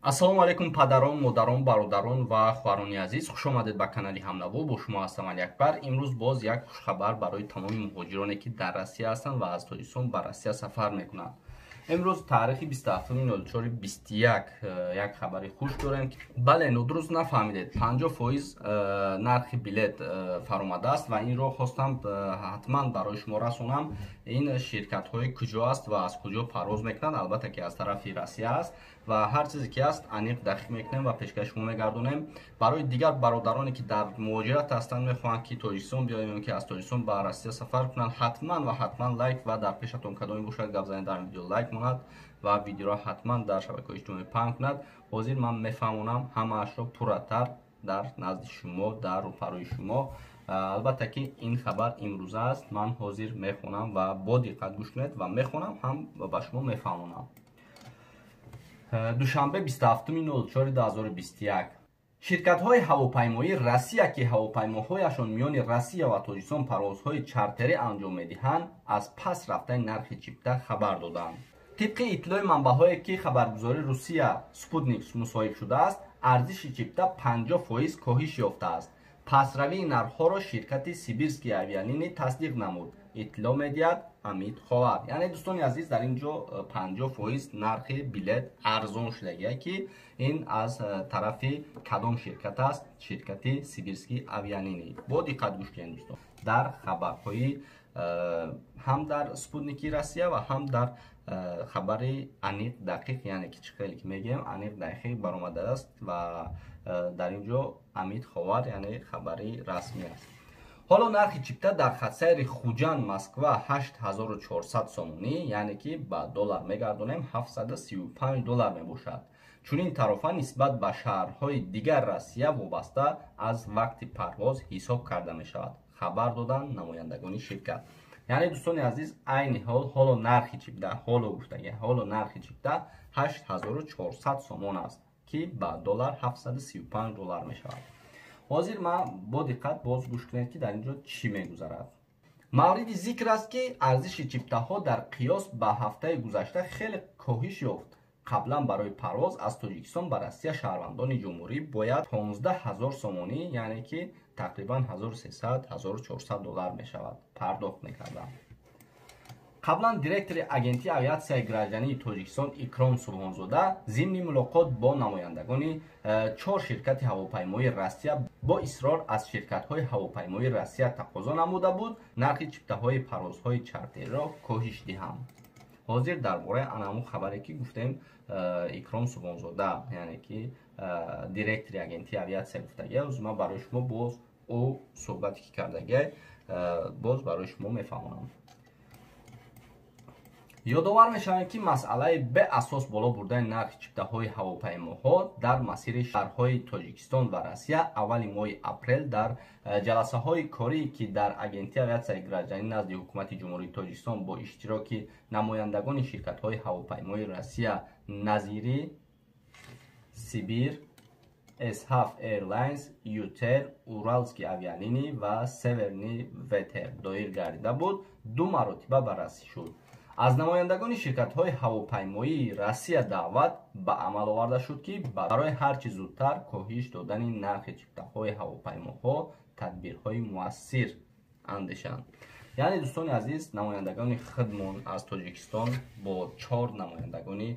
Ассалому алайкум, падарон, модарон, бародарон ва хоҳарони азиз. Хуш омадед ба канали Ҳамнаво. Бо шумо ҳастам Алиакбар. Имрӯз боз як хушхабар барои тамоми муҳоҷироне, ки дар Россия ҳастанд ва аз Тоҷикистон ба Россия сафар мекунанд. Имрӯз таърихи 27.04.21 як хабари хуш дорем. Бале, нодуруст нафаҳмидед, 50% нархи билет фаромадааст ва инро хостам ҳатман барои шумо расонам. Ин ширкатҳои куҷо аст ва аз куҷо парвоз мекунанд? Албатта ки аз тарафи Россия аст ва ҳар чизе ки аст, аниқ дақиқ мекунем ва пешкаши шумо мегардонем. Барои дигар бародароне, ки дар муҳоҷират ҳастанд, мехоҳанд, ки Тоҷикистон биёем, ки аз Тоҷикистон ба Россия сафар кунанд, ҳатман ва ҳатман лайк ва дар пешатон кадоме бошад, гап занед, дар видео лайк монад ва видеоро ҳатман дар шабакаҳои иҷтимоӣ паҳн кунад. Ҳозир ман мефаҳмонам ҳамаашро пурратар дар назди шумо, дар рӯпарӯи шумо. Албатта ки ин хабар имрӯза аст. Ман ҳозир мехонам ва бо диққат гӯш кунед ва мехонам ҳам ба шумо мефаҳмонам. Душанбе, 27.04.2021. Ширкатҳои ҳавопаймоии Россия, ки ҳавопаймоҳояшон миёни Россия ва Тоҷикистон парвозҳои чартерӣ анҷом медиҳанд, аз паст рафтани нархи чипта хабар доданд. Тибқи иттилои манбаъҳое, ки хабаргузории Русия Спутник мусоҳиб шудааст, арзиши чипта 50% коҳиш ёфтааст. Пастравии нархҳоро ширкати Сибирские авиалинии тасдиқ намуд, иттилоъ медиҳад Амид Ховар. Яъне, дӯстони азиз, дар ин ҷо 50% нархи билет арзон шудагия, ки ин аз тарафи кадом ширкат аст? Ширкати Сибирские авиалинии. Бо диққат гӯш кунед, дӯстон. Дар хабарҳои ҳам дар Спутники Россия ва ҳам дар хабари аниқ дақиқ, яъне ки чӣ хеле ки мегӯем, аниқ дақиқ баромадааст ва дар ин ҷо Амид Ховар, яъне хабари расмӣ аст. Ҳоло нархи чипта дар хатсайри Хуҷанд Москва 8400 сомонӣ, яъне ки ба доллар мегардонем, 735 доллар мебошад. Чунин тарофа нисбат ба шаҳрҳои дигар Россия вобаста аз вақти парвоз ҳисоб карда мешавад, хабар доданд намояндагони ширкат. Яъне, дӯстони азиз, айни ҳол ҳоло нархи чипта, ҳоло гуфтагӣ, ҳоло нархи чипта 8400 сомон аст, ки ба доллар 735 доллар мешавад. Ҳозир ман бо диққат боз гӯш кунед, ки дар ин ҷо чӣ мегузарад. Мавриди зикр аст, ки арзиши чиптаҳо дар қиёс ба ҳафтаи гузашта хеле коҳиш ёфт. Қаблан барои парвоз аз Тоҷикистон ба Россия шаҳрвандони ҷумҳурӣ бояд 15 ҳазор сомонӣ, яъне ки тақрибан 1300 1400 доллар мешавад, пардохт мекарданд. Қаблан директори Агентии авиатсияи граждании Тоҷикистон Икром Субҳонзода зимни мулоқот бо намояндагони чор ширкати ҳавопаймоии Россия бо исрор аз ширкатҳои ҳавопаймоии Россия тақозо намуда буд, нархи чиптаҳои парвозҳои чартериро коҳиш диҳанд. Ҳозир дар бораи анамун хабаре, ки гуфтем, Икром Субҳонзода, яъне ки директори Агентии авиатсия гуфтагия, ман барои шумо боз ӯ суҳбате ки кардагия, боз барои шумо мефаҳмонам. Ёдовар мешавем, ки масъалаи беасос боло бурдани нархи чиптаҳои ҳавопаймоҳо дар масири шаҳрҳои Тоҷикистон ва Россия аввали моҳи апрел дар ҷаласаҳои корӣ, ки дар Агентии авиатсияи гражданӣ назди Ҳукумати Ҷумҳурии Тоҷикистон бо иштироки намояндагони ширкатҳои ҳавопаймоии Россия назири Сибир, S7 Airlines, Ютер, Уралские авиалинии ва Северный ветер доир гардида буд, ду маротиба баррасӣ шуд. Аз намояндагони ширкатҳои ҳавопаймоии Россия даъват ба амал оварда шуд, ки барои ҳарчи зудтар коҳиш додани нархи чиптаҳои ҳавопаймоҳо тадбирҳои муассир андешанд. Яъне, дӯстони азиз, намояндагони худмон аз Тоҷикистон бо чор намояндагони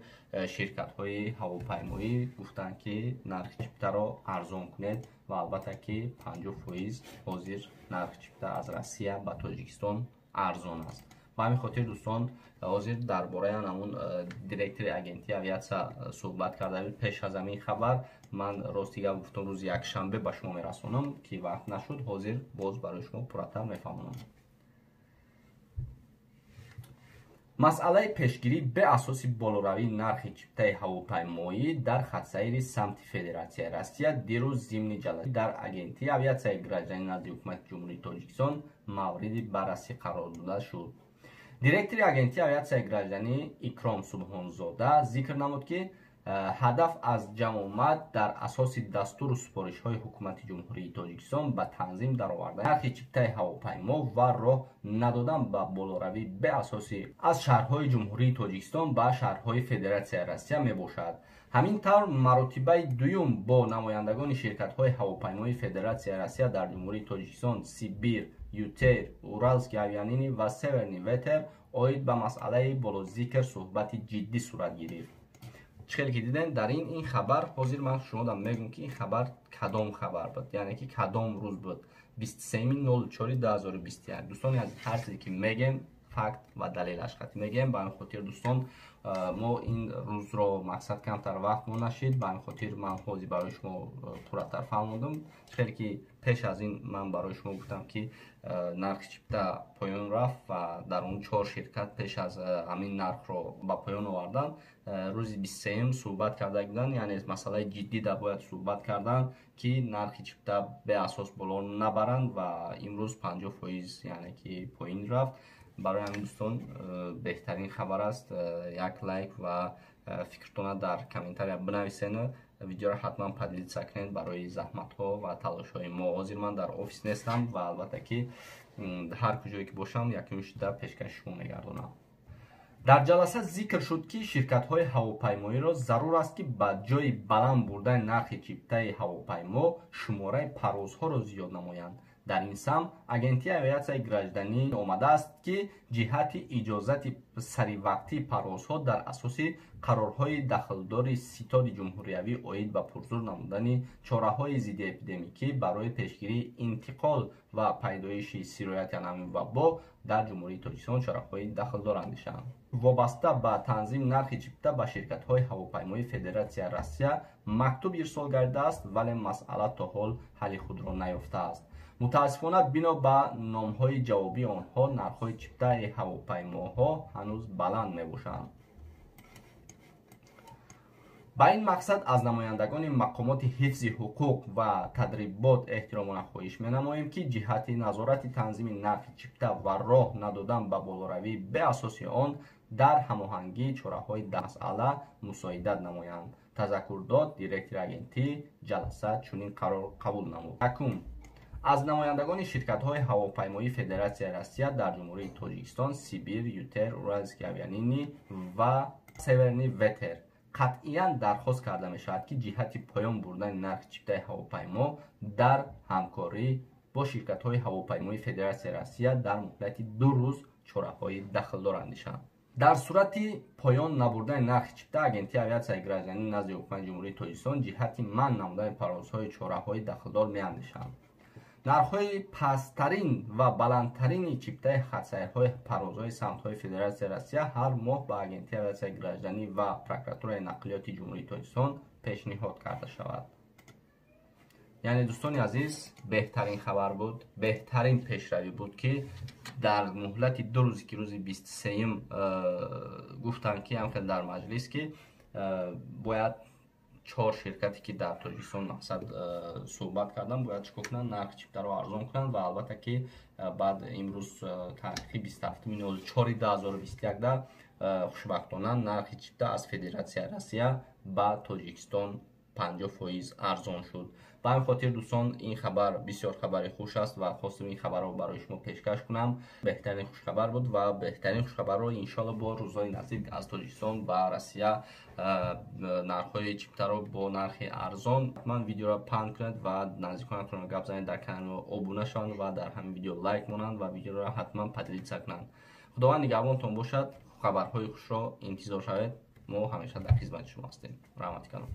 ширкатҳои ҳавопаймоӣ гуфтанд, ки нархи чиптаро арзон кунед ва албатта ки 50% ҳозир нархи чипта аз Россия ба Тоҷикистон арзон аст. Ба ҳамин хотир, дӯстон, ҳозир дар бораи ҳамун директори Агентии авиатсия суҳбат карда буд. Пеш аз ҳамин хабар ман, рости гап гуфтам, рӯзи якшанбе ба шумо мерасонам, ки вақт нашуд. Ҳозир боз барои шумо пурратар мефаҳмонам. Масъалаи пешгирӣ беасоси болоравии нархи чиптаи ҳавопаймоӣ дар хатсайри самти Федератсияи Россия дирӯз зимни ҷаласа дар Агентии авиатсияи гражданӣ назди Ҳукумати Ҷумҳурии Тоҷикистон мавриди баррасӣ қарор дода шуд. Директори Агентии авиатсияи гражданӣ Икром Субҳонзода зикр намуд, ки Ҳадаф аз ҷамъомад дар асоси дастуру супоришҳои Ҳукумати Ҷумҳурии Тоҷикистон ба танзим даровардани нархи чиптаи ҳавопаймо ва роҳ надодан ба болоравӣ беасосӣ аз шаҳрҳои Ҷумҳурии Тоҷикистон ба шаҳрҳои Федератсияи Россия мебошад. Ҳамин тавр, маротибаи дуюм бо намояндагони ширкатҳои ҳавопаймоии Федератсияи Россия дар Ҷумҳурии Тоҷикистон, Сибир, Ютер, Уралский авиалинии ва Северный ветер оид ба масъалаи болозикр суҳбати ҷиддӣ сурат гирифт. Чӣ хеле ки дидем дар ин хабар, ҳозир ман шумодам мегӯм, ки ин хабар кадом хабар буд, яъне ки кадом рӯз буд: 23.04.2021. Дӯстони азиз, ҳар чизе ки мегем, факт ва далелаш қатъӣ мегем. Ба ҳамин хотир, дӯстон, мо ин рӯзро мақсад камтар вақт мо нашид, ба ҳамин хотир ман ҳозир барои шумо пурратар фаҳмондам. Хеле ки пеш аз ин ман барои шумо гуфтам, ки нархи чипта поён рафт ва дар он чор ширкат пеш аз ҳамин нархро ба поён овардан рӯзи 23-юм суҳбат карда буданд. Яъне масъалаи ҷиддӣ дар бояд суҳбат кардан, ки нархи чипта беасос боло набаранд, ва имрӯз 50%, яъне ки поин рафт. Барои ҳамин, дӯстон, беҳтарин хабар аст. Як лайк ва фикртона дар комментария бинависен, видеоро ҳатман поделиться кунед барои заҳматҳо ва талошҳои мо. Ҳозир ман дар офис нестам ва албатта ки ҳар куҷое ки бошам, якум шуда пешкаши шумо мегардонам. Дар ҷаласа зикр шуд, ки ширкатҳои ҳавопаймоиро зарур аст, ки ба ҷои баланд бурдани нархи чиптаи ҳавопаймо шумораи парвозҳоро зиёд намоянд. Дар ин самт Агентии авиатсияи гражданӣ омадааст, ки ҷиҳати иҷозати саривақтии парвозҳо дар асоси қарорҳои дахлдори Ситоди ҷумҳуриявӣ оид ба пурзур намудани чораҳои зиддиэпидемикӣ барои пешгирии интиқол ва пайдоиши сирояти анами вабо дар Ҷумҳурии Тоҷикистон чораҳои дахлдор андешанд. Вобаста ба танзими нархи чипта ба ширкатҳои ҳавопаймоии Федератсияи Россия мактуб ирсол гардидааст, вале масъала то ҳол ҳалли худро наёфтааст. Мутаассифона, бино ба номҳои ҷавобии онҳо, нархҳои чиптаи ҳавопаймоҳо ҳанӯз баланд мебошанд. Ба ин мақсад аз намояндагони мақомоти ҳифзи ҳуқуқ ва тадрибот эҳтиромона хоҳиш менамоем, ки ҷиҳати назорати танзими нархи чипта ва роҳ надодан ба болоравии беасоси он дар ҳамоҳангии чораҳои масъала мусоидат намоянд, тазаккур дод директори агентӣ. Ҷаласа чунин қарор қабул намуд: якум, аз намояндагони ширкатҳои ҳавопаймоии Федератсияи Россия дар Ҷумҳурии Тоҷикистон, Сибир, Ютер, Уральский авиалинии ва Северный ветер қатъиян дархост карда мешавад, ки ҷиҳати поён бурдани нархи чиптаи ҳавопаймо дар ҳамкорӣ бо ширкатҳои ҳавопаймоии Федератсияи Россия дар муҳлати 2 рӯз чораҳои дахлдор андешанд. Дар сурати поён набурдани нархи чипта Агентии авиатсияи гражданӣ назди Ҳукумати Ҷумҳурии Тоҷикистон ҷиҳати манъ намудани парвозҳои чораҳои дахлдор меандешанд. Нархҳои пасттарин ва баландтарини чиптаи хатсайрҳои парвозҳои самтҳои Федератсияи Россия ҳар моҳ ба Агентии авиатсияи гражданӣ ва Прокуратураи нақлиёти Ҷумҳурии Тоҷикистон пешниҳод карда шавад. Яъне, дӯстони азиз, беҳтарин хабар буд, беҳтарин пешравӣ буд, ки дар муҳлати 2 рӯзе, ки рӯзи 23-юм гуфтанд, ки ҳамхел дар маҷлис, ки бояд чор ширкате, ки дар Тоҷикистон мақсад суҳбат кардан, бояд чикор кунанд? Нархи чиптаро арзон кунанд. Ва албатта ки баъд имрӯз таърихи 27.04.2021 хушбахтона нархи чипта аз Федератсияи Россия ба Тоҷикистон 50% арзон шуд. Ба ҳамин хотир, дӯстон, ин хабар бисёр хабари хуш аст ва хостем ин хабарро барои шумо пешкаш кунам. Беҳтарин хушхабар буд ва беҳтарин хушхабарро иншоалло бо рӯзҳои наздик аз Тоҷикистон ба Россия нархҳои чиптаро бо нархи арзон. Ҳатман видеоро паҳн кунед ва наздиконатонро гап занед, дар канал обуна шаванд ва дар ҳамин видео лайк монанд ва видеоро ҳатман поделиться кунанд. Худованд нигаҳбонтон бошад. Хабарҳои хушро интизор шавед. Мо ҳамеша дар хизмати шумо ҳастем. Раҳмати калон.